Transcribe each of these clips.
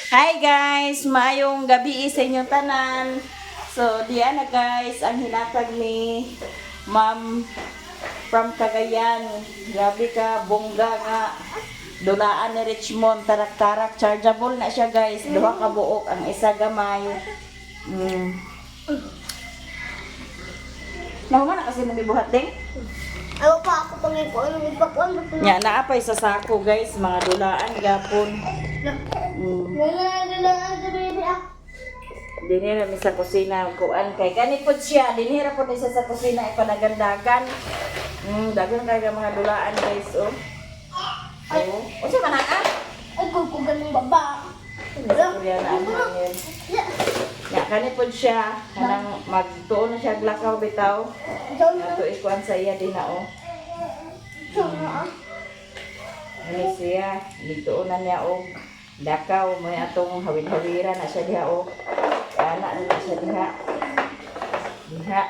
Hi guys, maayong gabi sa inyong tanan. So, diyan na guys, ang hinatag ni Ma'am from Cagayan. Grabe ka, bongga nga. Dulaan ni Richmond, tarak-tarak, chargeable na siya guys. Duha ka buok, ang isa gamay. Nahuman na kasi mong gibuhat ding? Ayaw pa ako pangikuan, ipakuan ba ito? Nya naa pa sa sako guys, mga dulaan gapon. Lala, sa baby ah. Dinhi ra mi sa kusina kuan kay kani pod siya, dinhi ra pod ni siya sa kusina ipanagandagan. Dagan kay mga dulaan guys oh. Oh, unsa man ah? Ay, kukugan ng baba. Istorya na ang hangin. Ya. Nya kani pod siya, kanang magtuon na siya og lakaw bitaw. Ato ikuan sa iya dinha oh. Ani siya, nigtuon na niya og lakaw may atong hawid-hawira na siya diha oh. Ana na siya diha. Diha.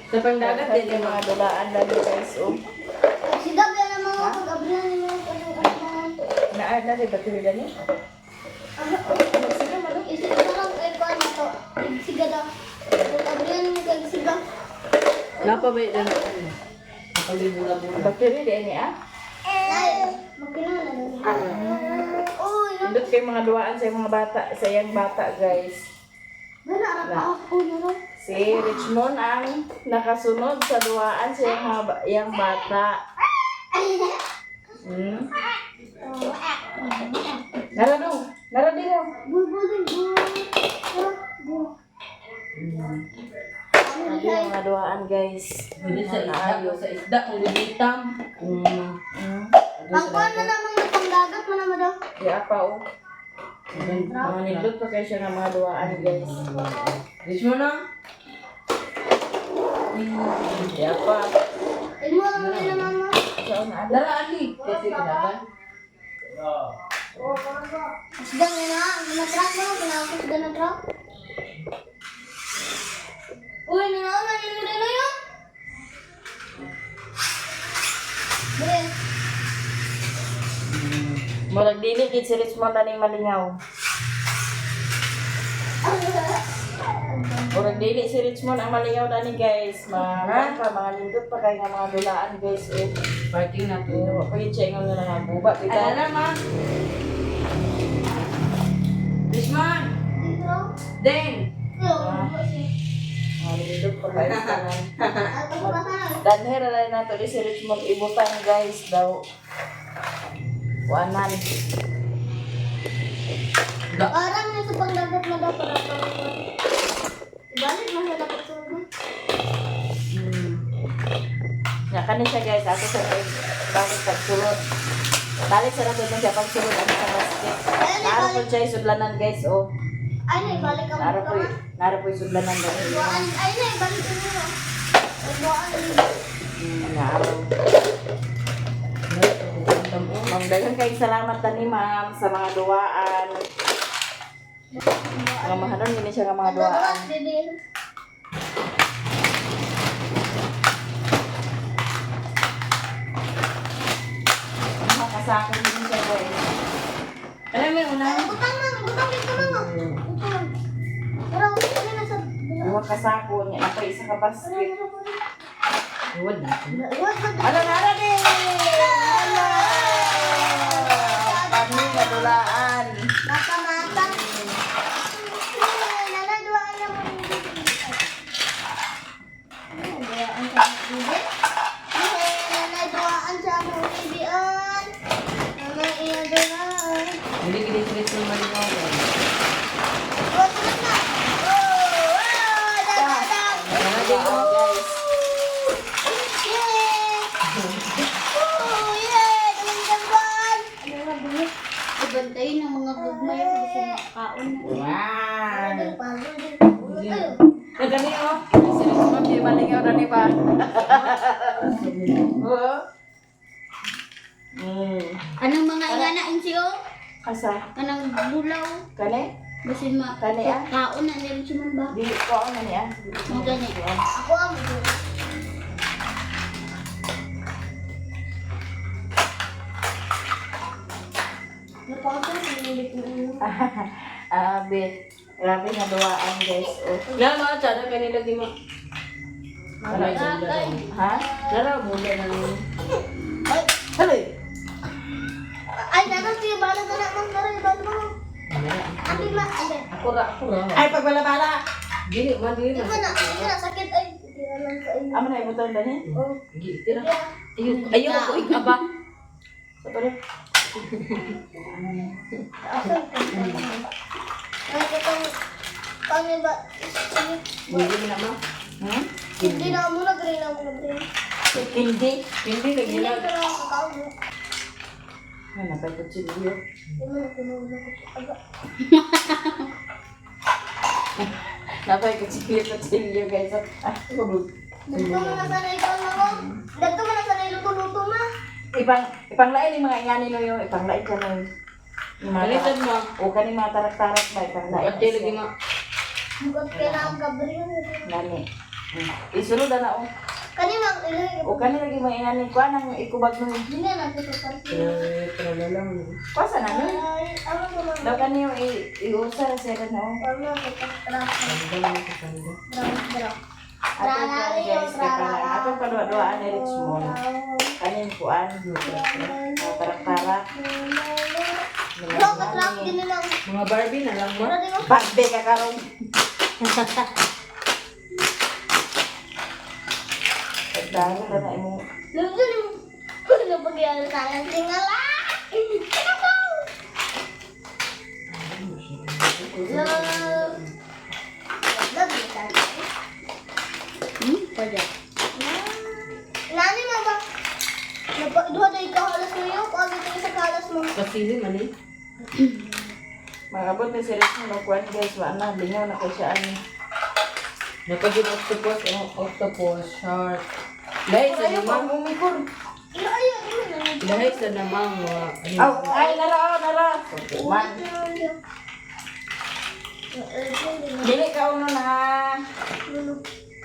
Sa pangdagat Dagat din yung mga dulaan lagi guys oh. Si Gabi na mga pag-abrihan ni mga pag-abrihan. Naa na rin battery gani? Sige man. Isip ko lang kay kuan na to. Siga daw. Pag-abrihan mo kay siga. Napa ba yun? Nakalibula-bula. Battery din niya. Nay, magkina na daw. Uy, no. Indot kay mga duaan sa mga bata, sa iyang bata guys. Dala ra pa ako na. Si Richmond ang nakasunod sa duaan sa iyang, mga iyang bata. Nara dong, nara din oh. Bulbul din. Bul. Bul. Sabi yung mga duaan guys. Hindi sa isda, sa isda, kung gigitam. Pangkuan man na mga pangdagat man na daw. Di pa oh. Mga nindot pa kayo siya ng mga duaan guys. Reach mo na. Di pa. Ilmo lang nila mama. Saan na? Dara, Ali. Kasi kinaban. Isda nga na, na truck mo, kinakos na na truck. Uy, nanaon na nila na yun. Bre, Murag dili gid si Richmond aning malingaw. Murag dili si Richmond ang malingaw dani guys. Mga pa mga nindot pa kay nga mga dulaan guys. Eh, Parking na to. wa pa gyud siya ingon nga nga buba bitaw. Alala, ma. Richmond! dito. Deng! Yo, kasi. Mga nindot pa kayo tanan. Ato pa ha. Danher ra nato di si Richmond ibutang guys daw. Wanan. Parang nasa pangdagat na daw para pangkuan. Ibalik na sa dapat sa Nga kani siya guys ato sa balik pagsulod. Balik sa nato siya pagsulod ang sa basket. Ayun, Naro ibalik. po siya sudlanan guys oh. Ay, na, ibalik ang Naro po buka, ma. naro po sudlanan dahil. Buwan, ay na, ibalik ko na. Buwan. Naro. Ma'am, daghang kayong salamat tani ma'am sa mga duwaan. Mga mahanon gini siya nga mga duwaan. Bebe. Mga kasakon gini siya guys. Alam mo yung una? Ay, butang man, butang dito man. Butang. Pero kami nasa Mga kasako niya na isa ka basket. Iwan na. Ala nara din. Ala. Pami nga dulaan. Mata mata. Nana duaan na mo ni bibi. Duaan sa bibi. Nana duaan sa mo bibian. Nana iya duaan. Hindi gini si Richmond malingaw. Wag na. Oh, oh, da da. Oh, guys. Yeah! Oh, yeah! Dalawang dagwan! Ibantay ng mga gugmay kasi makaon. Wow! Ayun. Nagani oh. Si Richmond di malingaw dani ba? Oo. Anong mga ingana insiyo? Asa? Anong bulaw? Kani? Basin ma Kani ah? kaon na nila siya man ba? Di ko na niya. Mga gani. Ako ang Napakasal, pinilit mo yun. Abi, grabe nga duwaan, guys. Oh. Na mga tsada kanila di mo. Wala Ah, ay. Ha? Nara mula na lang. Ay, Haloy. ay, nanas, di ba na na mang naray, ba mo? Abi ma, abi. Ako ra, ako ra. Ay, pagbalabala. Dili man dili Di man. ba na, di na sakit ay. Di na lang sa inyo. Amo na ibutan dani. Oh. Gi, tira. Ayaw, ayaw ko ikaba. Sa pare. Asan ka? Ay, katong, paano ba? Hindi na ma. Hmm? Hindi na mo nag-rin na mo nag-rin. Hindi. Hindi lagi Hindi na. na ako kakao. Ano na kutsilyo? Hindi mo na kinuha ko. Aga. Napay kutsilyo, kutsilyo, guys. Ah, kubog. Dagto mo na sana ikaw na ko. Dagto mo na sana luto-luto ma. Ipanglain yung mga ingani no yung ipanglain ka no. Yung mga Palitan mo. O kaning mga tarak-tarak ba ipanglain. Ate lagi ma. Bukod kay na ang Gabriel. Gani. Isulod na oh. Kani mang ilahi. O kani lagi mga ingani kuan ang ikubag no. Hindi na natin sa party. Tira na lang. Kuan sa na no. Ay, ano ko man. Daw kani yung iusa ra sila no. Ano ko pa Tanda mo sa tanda. Bra. Ato kuan, guys, kay para atong paduwa-duaan ni Richmond. Kaning kuan. Mga tarak-tarak. Bro, katrap din na lang. Mga Barbie na lang mo. Bro, di mo. Bagbe ka karong. Pagdalo ka na imong Luto ni mo. Ano pag-iala sa akin? Tingala! Kinakaw! Love. Love you, Daddy. Pwede. Nani mama? Napa, duha day ka halas mo yun. Kung agad sa kalas mo. Kasili man eh. Magabot ni si Richmond og kuan, guys, wa na lingaw na ko siya ani. Napagin octopus, oh, octopus, shark. Lahi sa Ayaw pa namang, mumikor. Ilo ayo, ilo na. lahi sa namang mga ano. Aw, ay nara oh, nara. Man, dili ka uno na.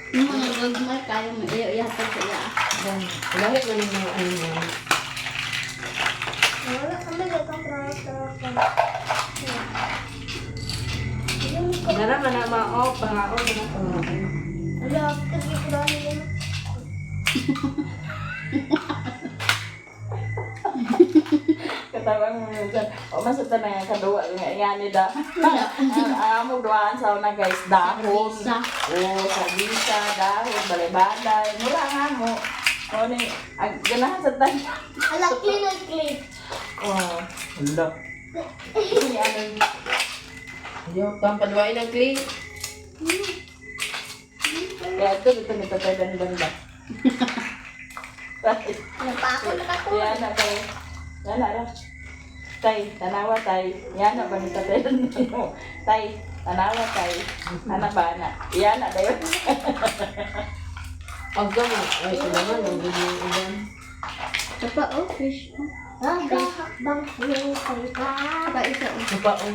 Yung mga gagmay, kaya mo. Iyo, ihatag sa iya. Lahi man yung mga ano mga. Wala kami kay kang Nara man na mga oh, pangaon na pangaon. Ala, kasi ko dahil. Katawang mo yun dyan. O mas ito na nga kaduwa nga ingani da. Ang among duaan sa una, guys, dahon. Sa. O sargisa, dahon, balay-balay. Mura nga mo. O ni, ang ganahan sa tayo. Ala, clean and clean. Oh, hala. Ini ano, Ayaw, pang paduwain ng clay. kaya ito, ito nito tayo dandan ba? Napako na ako. Yan na tayo. Yan na ra. Tay, tanawa tay. Yan na ba nito tayo dandan mo? Tay, tanawa tay. Ana ba ana? Yan na tayo. Pagka mo, ay sila man, ang ganyan uban. Kapa, oh, fish. Oh. Bang, bang, ka. Kapa, isa, oh. Napa, oh.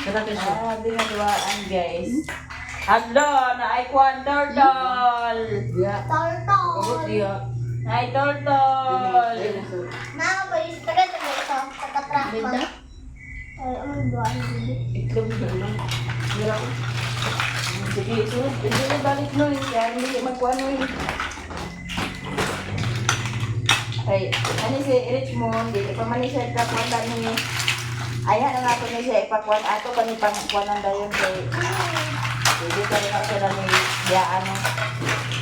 Tara kayo siya. Ah, di nga duwaan, guys. Hello, na ay kwan turtle. Diya. Tortol. Kabot diya. Na ay turtle. Mga boys, taga sa ito. Taga-track. Benda? Ay, ang duwan. Itlog na lang. Dira ko. Sige, sunod. Hindi balik no. Kaya hindi magkuhan no. Ay, ano si Richmond, dili pa man ni siya ikakuan ni. Ayan na nato ni siya ipakuan ato pa ni pangkuanan dayon kay hindi pa rin ako na ni diya ano.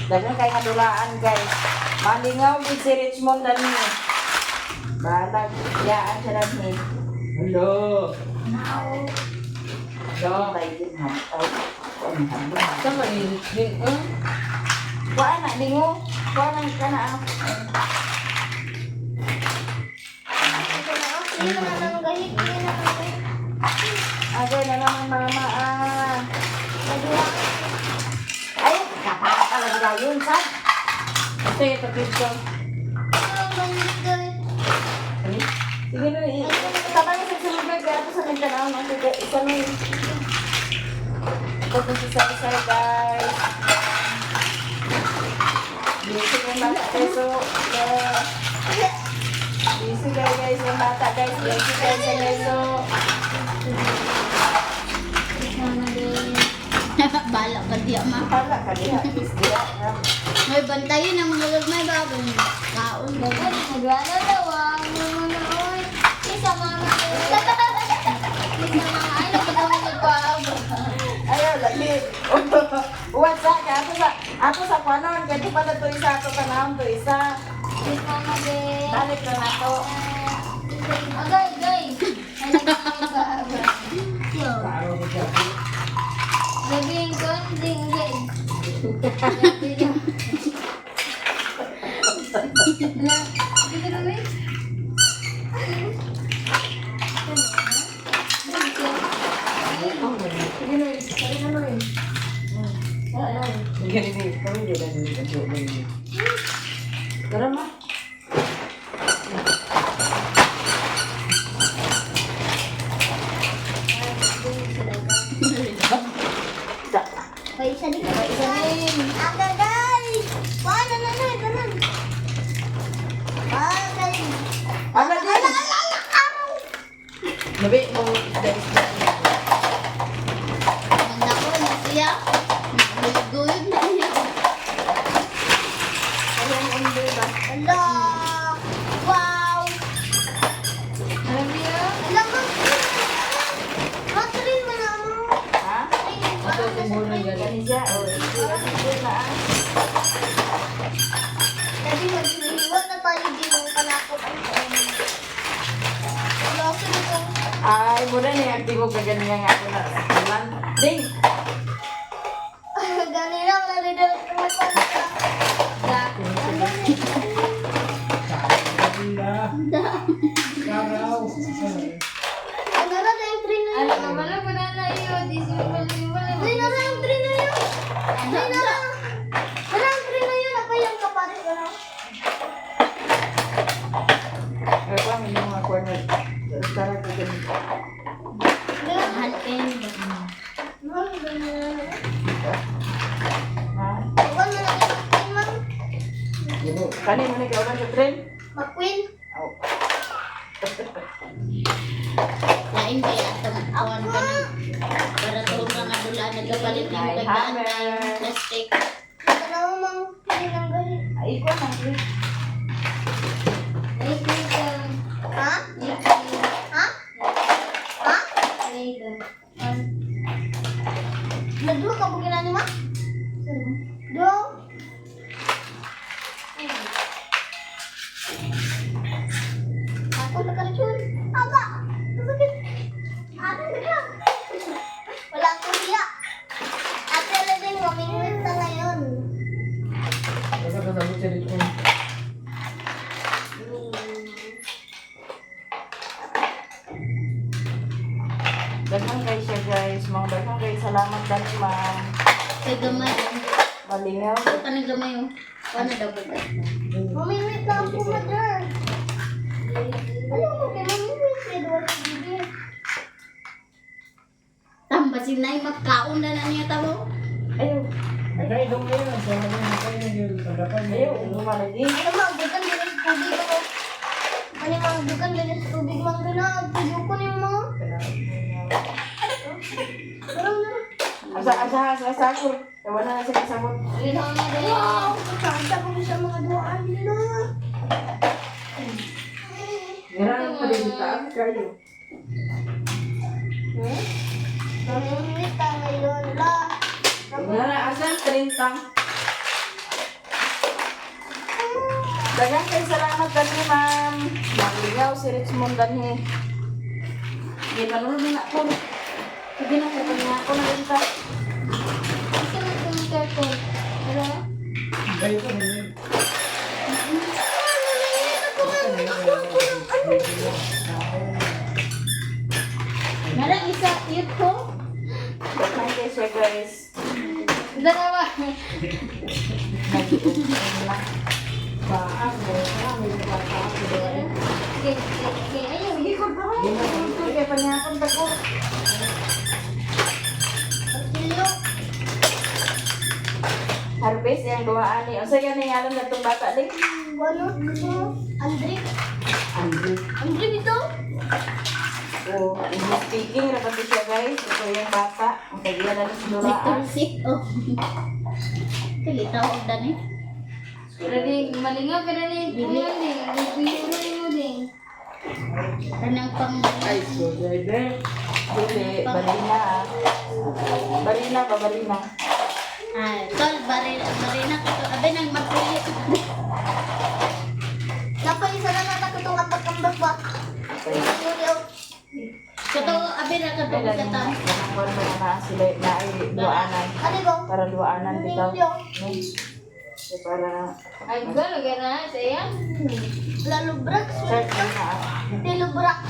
Daghan kay nga dulaan, guys. Malingaw gid si Richmond dani. Balag diyaan siya dani. Hello. Hello. Tay din ha. Ay, kuan ha. Sama ni din oh. Kuan na lingo. Kuan ang kana ah. Ito na, oh. Clean na ng gahit. Clean na ng gahit. Agay na naman mama ah. Nagawa. Ay, kapata lagi dayon sad. Ito yung tapit ko. Ang gahit, gahit. Ano? Sige na, tama na sa sulod na kaya ako sa Mindanao no kaya isa no. Ito po si Saysay, guys. Busy yung bata peso. Busy you guys, guys. Ang bata, guys. Thank you guys sa leso. Mama din. Bala ka diya ma. Hala ka diha. Kiss diha. May bantayan ang mga gagmay ba kung kaon. Dapat nagwala daw ang mama na oy. Isa mama eh. Isa mama ay nagpagawa nagpaabo. Ayaw, lagi. Uwat sa ka. Ako sa kwanon. Kaya pa na to isa. Ako panahon to isa. Isa mama din. Balik na nato. Agay, agay. Ay nagpaabo. Gabing konding gay. Dito na wait. Sige na, sige na, Noy. Tara ma. Da. May isa din. May isa din. Aga guys! Paano na na? Ganun. Ah, galing. Ala din. Ala, ala, araw! Labi mo isda-isda. Nako na siya. Naguyod na niya. Ayun, undo ba? Ala! Wow! Ala, mag- Matrin mo na mo. Ha? Ay, parang nasa train. Gani siya. O, sige na ah. Kasi maghihiwa na tayo din ng panakot ang taon. Wala ako nito. Ay, mura na yung tingog ka ganyan nga ako na. Ulan. Ding! Gani lang, narinig ko may panakot. Ano na yung train na yun? Ano wala ko na na iyo, di siya wala. Ay, nara ang train na yun! Ay, nara! Nara ang train na yun! Ako yung kapare ko na. Ay, pa, may mga corner. Tara ko ganito. Mahal kayo. Ma'am, ganun na. Ha? Huwag mo na kayo McQueen, ma'am. Kani mo na kaulan sa train? McQueen. Oh. Lain kay atong awan ka na. Para tulong ka nga dula nagapalit nimo kay daan na yung plastic. Tanaw, ma'am. Hindi nang gahi. Ay, ikaw na. Ha? Ha? Ha? Nagduha ka ba ginani, ma? Duha? Ako nakalitsyon. Aga! Masakit! Ate, nagka! Wala akong hiya. Ate, alam mo, mamingwit na ngayon. Daghang kay siya guys. Mga daghang kay salamat dani ma'am. Kay gamay. Malingaw. Kanang gamay oh. Wala double. Mamingwit na ako, mother. Alam mo, kay mamingwit siya doon sa bibig. Tamba si Nay magkaon na na niya tamo. Ayaw. Ayaw. Lumalagi. Ano ma, bukan din sa tubig ako. Ano ma, bukan din sa tubig mang gana. Tuyo ko ni mo. Parang na. Asa, asa, asa, asa ako. Wala na siya kasabot. Wow! Kasama ko sa mga duaan nila. Meron pa rin taas kayo. Hmm? Mamingwit na ngayon la. Wala, asan? 30. Daghang kay salamat dani ma'am. Malingaw si Richmond dani. Sige, panulog na ako. Sige na, kaya na ako na rin ta. Isa na itong cartoon. Ano? Narang isa cute ko. Daghang kay siya guys. Dalawa. Nag-iuwi na. Okay, okay, okay. Ayun. Sige, ko ba? Kaya panyakon ta ko. Pagsilyo. Harvest yang duha ani. Unsa gani ngalan na tong bata ding? Ano? Gusto mo? Andre? Andrew. Ang dito. Oh, English speaking ra pati siya, guys. Ito yung bata. Ang kailan na si May Duraan. tulsik, oh. Kilitaw og dani. Ready, malingaw ka na ni Kuya Ling. Gigilo mo din. Kanang pang Ay, so driver. Dili, balina. Balina ba, balina? Ah, tol, barina, barina ko to. Abe nang magpili. Dapat isa na natin itong ambak-ambak ba? Julio. Kato, abe ra ka to Kailan sa ta. Kuan ba na sila na ay duaanan. Ano ba? Para duaanan bitaw. Julio. No? So, para Ay, gano'n ka na sa iya. Lalo brax. start na na. Lalo brax.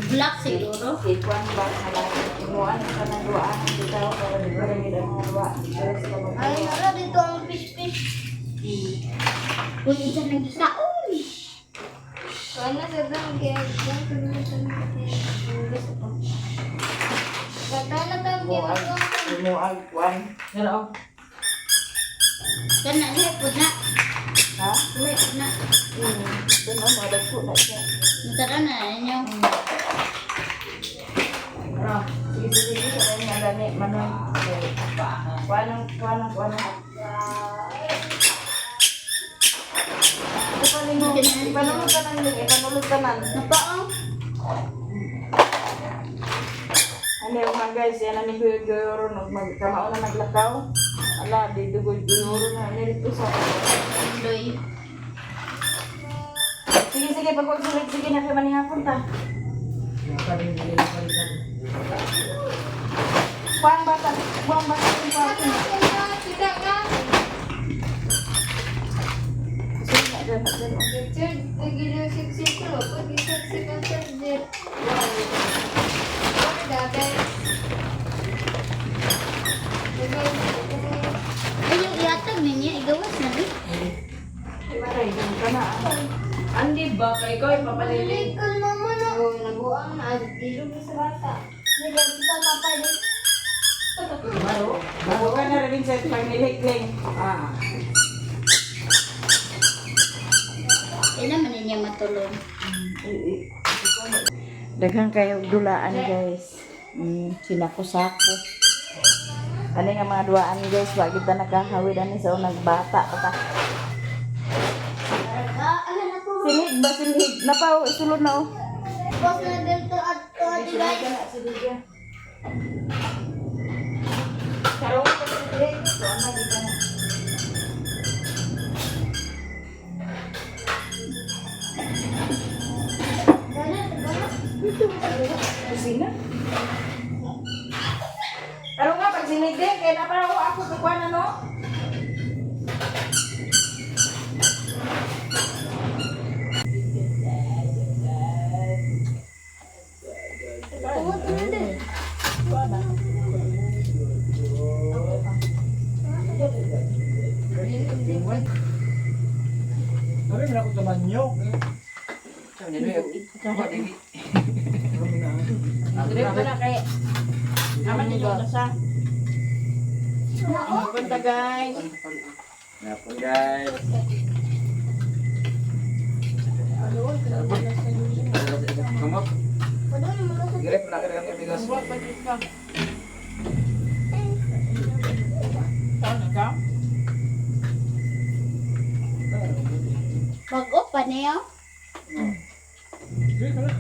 Black siguro. Si Kuan ba na lang imuan ka ng duaanan bitaw para di ba rin ang duwa. Pero sa mga Ay, nara dito ang fish-fish. Kung isa nang gikaon. Kuha na sa dang kaya gusto ko. Katala tang kaya Imuag, imuag, kuan. Pero, oh. Kana lihat pud na. Ha? Lihat pud na. Ito na, mga dagko na siya. Natara na inyo. Ano? Sige, sige, sige. Sa kanya, dami, Manoy. Kuan ang, kuan ang, kuan ang. Ipanulog ka ng ling, ipanulog ka nan. Napaong. Ano yung mga guys, yan ang ni Guyoro, kamao na naglakaw. Ala, di dugoy Guyoro na, ano dito sa... Loy. Sige, sige, pag huwag sulit, sige na kayo manihapon ta. Kuan bata, kuan bata, kuan bata. Kita ka. Sige na, dyan, dyan. Richard, nagilo sik-sik ko. Pag isang-sik ang charger. Dati. Ay, yung iatag ninyo, igawas na di. Maray, dyan ka na. ah. Andi ba? Kay ikaw ay papalilig. Likol mama na. Oo, naguang na. Ilog na sa bata. Naglag sa papalit. Baro? Huwag ka na rin sa pagnilikling. Ah. Kailan man ninyo matulog. Daghang kayo dulaan, guys. Sinako-sako. Ano nga mga duaan, guys, wa kita nakahawid ani sa unang bata pa ta. Ah, ano na po? Silhig ba silhig? Napaw, isulod na oh. Boss na dito at to, di guys. Karong pa silhig. So, ano di na. Gana, gana. Kusina. Karong nga pag silhig din kay napaw ako kuan ano. Tungod na din. Sabi mo na ako tamanyo. Dire ko na kay Aman ninyo na sa. Punta, guys. Napon guys. Kamot. Padol mo na sa Grip na kaya kami bigas. Bago pa niyo. Grip na.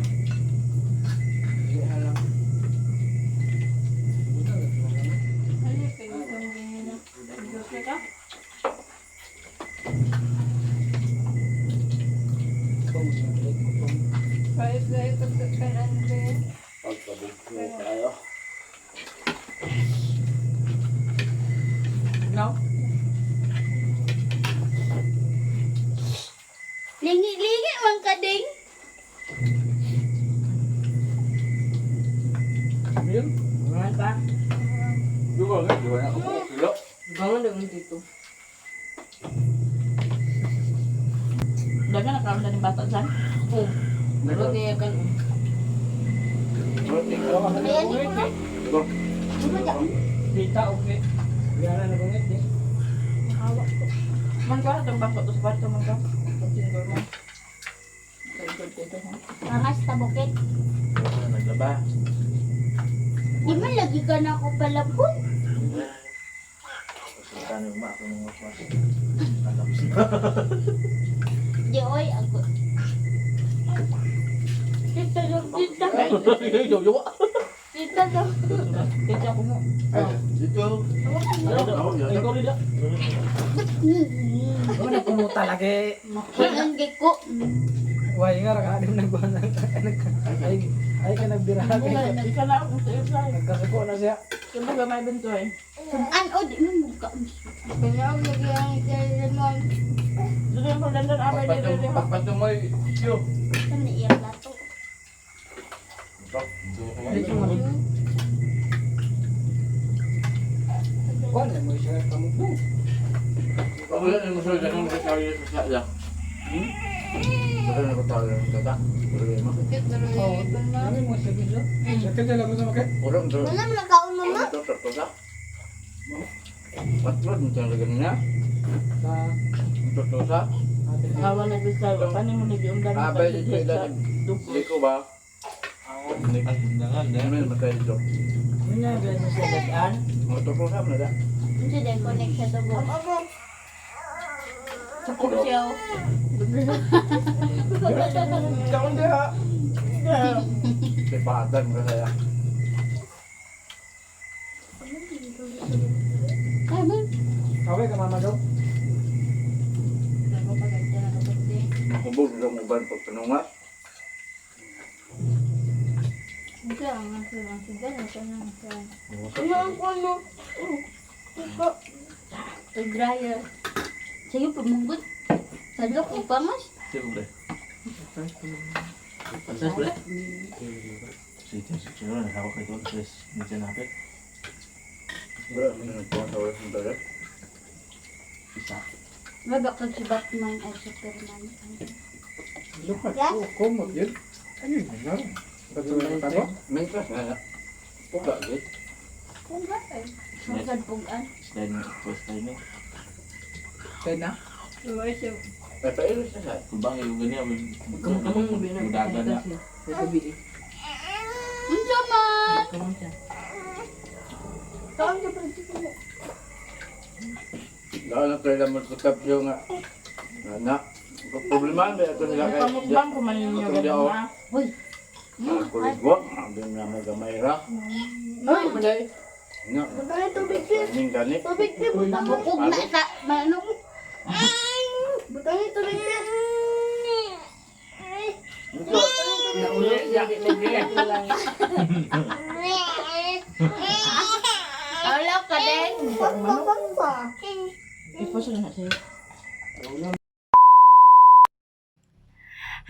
Kaya pagkakanan din. Pagkabugso tayo. No? Lingi-lingi man ka ding. Mil? Mga pa. Dugo nga, dugo na ako. Kilo. Bangon daw dito. Daghang nakaroon na ng bata dyan. Oh. Pero niya kan. Ayan, di ko na. Dita, okay. Wala na bangit eh. Man ka, itong bangko to sa kwarto man ka. Pagtinggal mo. Dito ha. Pangas ta bukid. Naglaba. Di man lagi ka na ako palabon. Sultan yung ma ako nung mas. Di oy ako. Dito dito. Yo yo. Dito do. Dito ako mo. Dito. Ikaw rin lang. Wala kumuta lagi. Ang giko. Why nga ra ka nagbuhan ay ay ka nagbira kay Ika na ako sa isa. nagkasuko na siya. Kaya ba may bento eh. An o di man mo ka. Kaya ako lagi ang Raymond. Dito yung pagdandan abay dito dito. Pagpatumoy yo. Sa ni iya plato. Kuan na mo siya pamugbo. Wala na mo sa ganun ka tayo sa sala. Hmm? Wala na ko tayo ng tata. Problema. Cute na rin yung ibon na. Ano mo siya video? Sakit na lang sa makit. Wala mo. Wala mo nakaon mama. Ito sa tota. Patro mo talaga niya. Sa Ito sa. Awa na bisay. Paano mo nag-iumdan Abay dito ilan. Liko ba? Ano yung matay dito? Ano na sa dagan? Mga tutusa mo na da. Unsa day connect sa dugo. Sa kursiyaw. Kaon diha. Sipatan ka saya. Ay man. Kaway ka mama daw. Bago pa ganda na kapag Hubog lang uban pagpanungas. Hindi, ang nasa mga sigal, nasa nasa. Ano ang kuno? Pag dryer. Sige pamunggot. Sadlok ko pangas. Siyempre. Siguro nakako kay Don Chris. Medyo napit. Wala mo na nagkuha sa oras ng dagat. Isa. Mabakag si Batman ay Superman. Lukat. Yes? Kumot yun. Ayun, ano? Patuloy Mentras na na. Puka, git. Kung ba ay? Sugad pugan. Slide mo. First time eh. Kay na. Ay, pailos na siya. Kung bang yung ganyan. Mudaga na. Unsa man? Kaon ka pa dito. Lalo na tayo mo sa kapyo nga. Na. Problema ba ito nila kay Pamukbang ko man ninyo Ito ganun ha. Hoy. Kuligwa. Ang na magamay ra. Ay, malay. Na. Butangin tubig sis. Kaning gani. Tubig sis. Butangin. Bukog na sa manok. Butangin tubig sis. Wala ka din. Pagpapag pa. Iposo na sa'yo.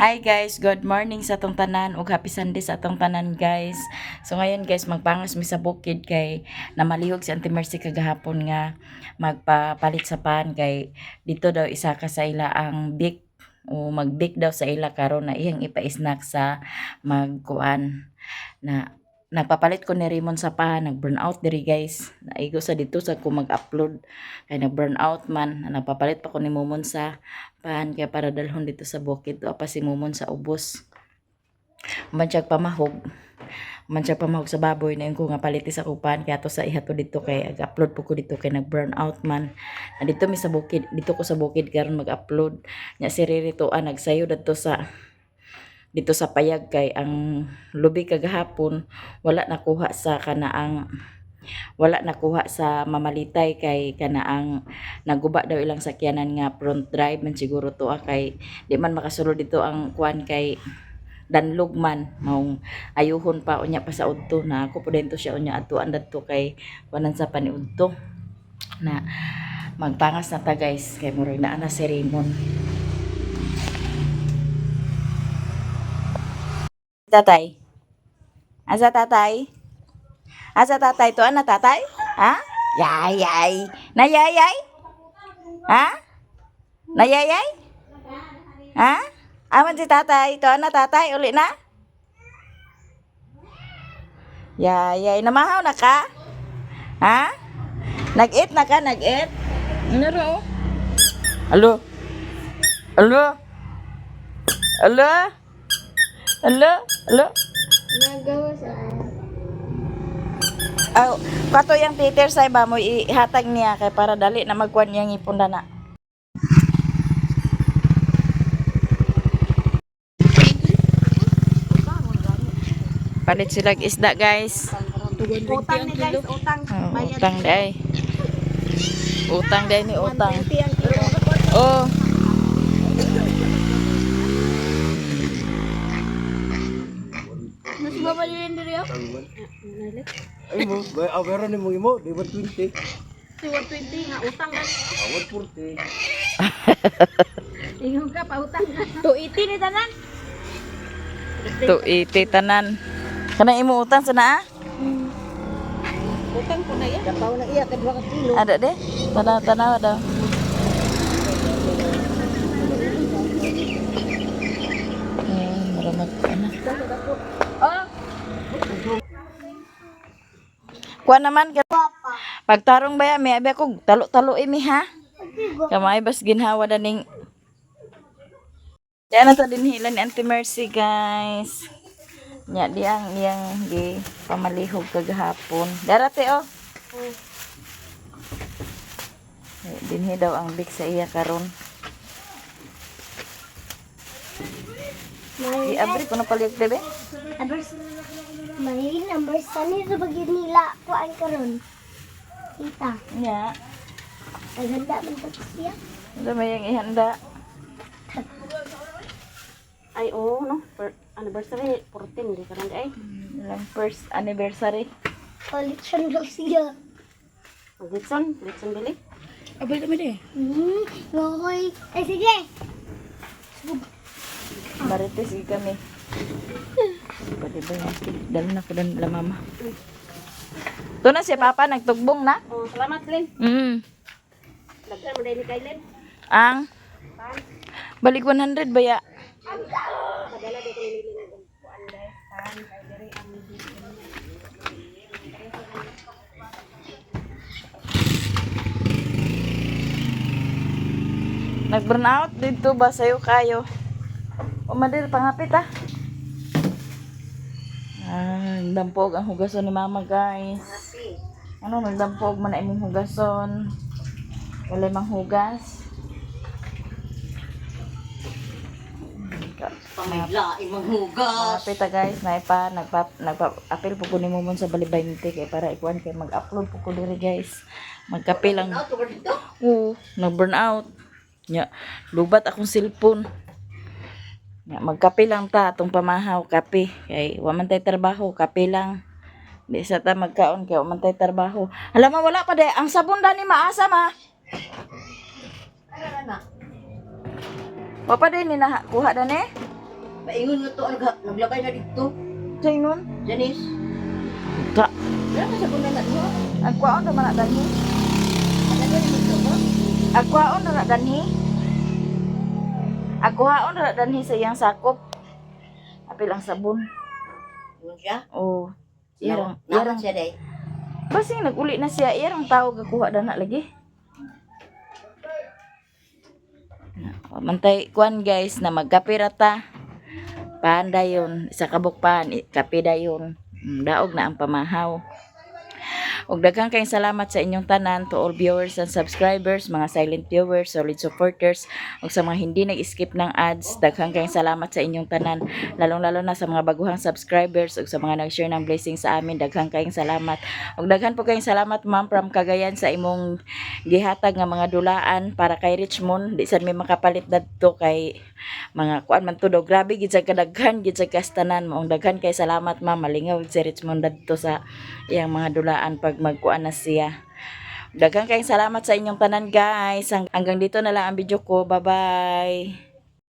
Hi guys, good morning sa atong tanan ug happy Sunday sa atong tanan guys. So ngayon guys, magpangas mi sa bukid kay namalihog si Auntie Mercy kagahapon nga magpapalit sa pan kay dito daw isa ka sa ila ang bake o mag-bake daw sa ila karon na iyang ipa-snack sa magkuan na nagpapalit ko ni Raymond sa pan, nag-burn out diri guys. Naigo sa dito sa ko mag-upload kay nag-burn out man. Nagpapalit pa ko ni Momon sa pan kaya para dalhon dito sa bukid wa pa si Momon sa ubos. Mansyag pamahog. Mansyag pamahog sa baboy na yung ko nga paliti sa kupan kaya to sa ihato dito kay ag-upload po ko dito kay nag-burn out man. Na dito mi sa bukid, dito ko sa bukid karon mag-upload. Nya si Riri to ah, nagsayo dadto sa dito sa payag kay ang lubi kagahapon wala nakuha sa kanaang wala nakuha sa mamalitay kay kanaang naguba daw ilang sakyanan nga front drive man siguro to ah, kay di man makasulod dito ang kuan kay danlog man maong ayuhon pa unya pa sa udto na ako po dento siya unya atuan dadto kay kuanan sa paniudto na magpangas na ta guys kay murag naa na si Raymond. Tatay, asa tatay, asa tatay to ana tatay, ha, yay yay nayayay, ha, nayayay, ha, aman si tatay to ana tatay uli na, yay yay, namahaw na ka, ha, nag-eat na ka, nag-eat, ano ro, alo, alo, alo. Ala, ala. Nagawa sa Aw, kato yung Peter sa iba mo ihatag niya kay para dali na magkuan niyang ipon na. Palit sila og isda, guys. Utang ni guys, utang. Oh, utang day. Utang day ni utang. Oh. Mas babalin diri ako. Ay mo, awara ni mo imo, di ba 20? Si 120 nga utang guys. Ah, 140. Ingon ka pa utang. 280 ni tanan. 280 tanan. Kana imo utang sa naa? Utang ko na yan. Kapaw na iya, kadwa ka kilo. Ada de? Tanaw tanaw daw. Eh, maramag ka na. Oh. Kuha naman ka. Pagtarong ba ya, may abi ako talo-talo imi ha. Kamay bas ginhawa na ning. Diyan na ta dinhila ni Auntie Mercy, guys. Nya diyang iyang gi pamalihog kagahapon. Darate oh. Eh, dinhi daw ang big sa iya karon. I-abri ko na palit bebe. May number sa ni sa bagyo nila kuan karon. Tita, Nya. naganda man to siya. Ano may yang ihanda? Ay oo no. Per anniversary 14 di karon ay. Ilang first anniversary. Palit siya daw siya. Litson, litson bili. Abay naman eh. Ngoy. Ay sige. Marites gid kami. Pwede ba yung dala na ko la mama. Ito na si Papa nagtugbong na. Oh, salamat Lin. Lagyan mo dahil ni kay Lin. Ang balik 100 ba ya? Nag-burn out dito ba sa'yo kayo? O madir, pangapit ah. Ah, nagdampog ang hugason ni mama, guys. Ano, nagdampog man na imong hugason. Wala mang hugas. Pamay manghugas. Mapit ta guys, naipa nagpa nagpa apil po ko nimo mon sa Balibante kay para ikuan kay mag-upload po ko diri guys. Magkape lang. Oo, nag-burn out. Nya, lubat akong cellphone. Nya, magkape lang ta atong pamahaw, kape. Kay wa man tay trabaho, kape lang. Di sa ta magkaon kay wa man tay trabaho. Alam mo wala pa de, ang sabon dani maasa ma. Wa pa de ni nakuha dani? Paingon nga to naglabay na dito. Sa ingon? Janice. Ta. Wala ka sa kunan na duha. Ang kwaon ra man na danhi. Ang kwaon ra na danhi. Ang kuhaon ra na danhi sa iyang sakop. Apil ang sabon. Ingon siya. Oh. Iyang, Naman iyang. siya day. Basing naguli na siya, iyang tao gakuha dana lagi. Mantay kuan guys na magkape ra ta. Paan dayon, isa kabuk pan, kape dayon. Daog na ang pamahaw. Ug daghang kayong salamat sa inyong tanan to all viewers and subscribers, mga silent viewers, solid supporters, ug sa mga hindi nag-skip ng ads, daghang kayong salamat sa inyong tanan, lalong-lalo na sa mga baguhang subscribers ug sa mga nag-share ng blessing sa amin, daghang kayong salamat. Ug daghan po kayong salamat ma'am from Cagayan sa imong gihatag nga mga dulaan para kay Richmond, di sad may makapalit dadto kay mga kuan man to daw grabe gid sa kadaghan gid sa kastanan maong daghan kay salamat ma'am malingaw si Richmond dadto sa iyang mga dulaan pag magkuan na siya. Daghan kayong salamat sa inyong tanan guys. Hanggang dito na lang ang video ko. Bye-bye.